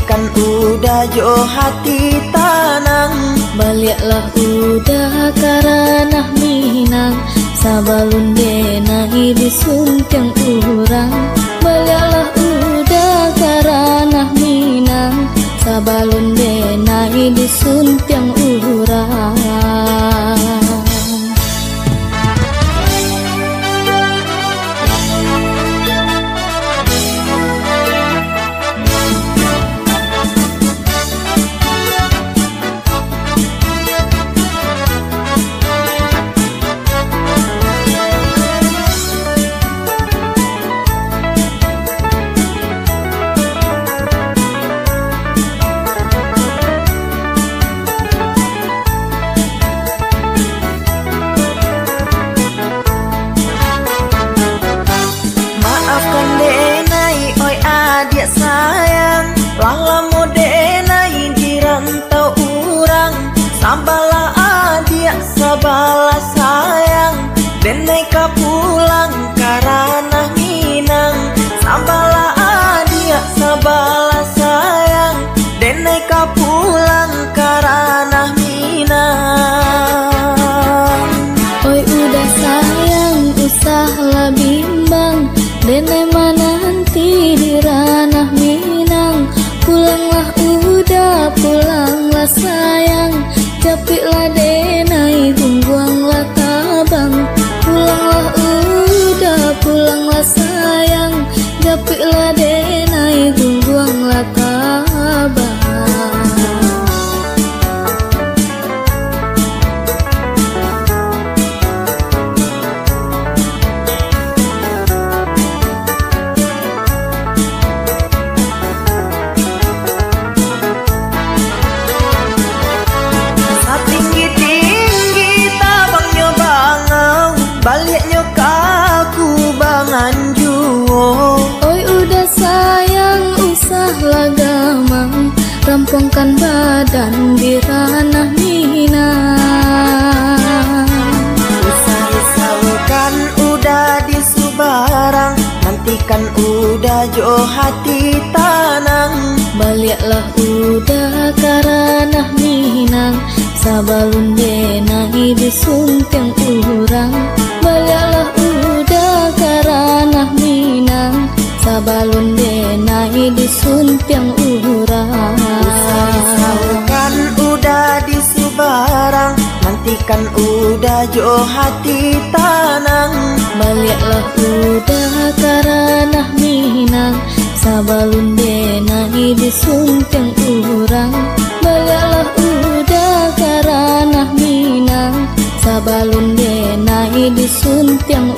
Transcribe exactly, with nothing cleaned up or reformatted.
Kan Uda jo hati tanang. Baliaklah Uda ka ranah Minang, sabalun denai disuntiang urang. Baliaklah Uda ka ranah Minang, sabalun denai disuntiang urang. Maafkan denai, oi adiak sayang, lah lamo denai di rantau urang. Sabalah adiak, sabalah sayang, denai ka pulang ka ranah Minang. Sabalah adiak, sabalah sayang, denai ka pulang ka ranah Minang. Oi Uda sayang, usahlah bimbang, denai mananti di ranah Minang. Pulanglah Uda, pulanglah sayang, japuiklah denai, gungguanglah tabang. Pulanglah Uda, pulanglah sayang, japuiklah denai, gungguanglah tabang. Satinggi-tinggi tabangnyo bangau, baliaknyo ka kubang anjuo. Oi Uda sayang, usahlah gamang, rampuangkan badan di ranah Minang. Usah risaukan Uda di subarang, nantikan Uda jo hati tanang. Baliaklah Uda ka ranah Minang, sabalun denai disuntiang urang. Baliaklah Uda ka ranah Minang, sabalun denai disuntiang urang. Usah risaukan Uda di subarang, nantikan Uda jo hati tanang. Baliaklah Uda ka ranah Minang, sabalun denai disuntiang urang. Baliaklah Uda ka ranah Minang, sabalun denai disuntiang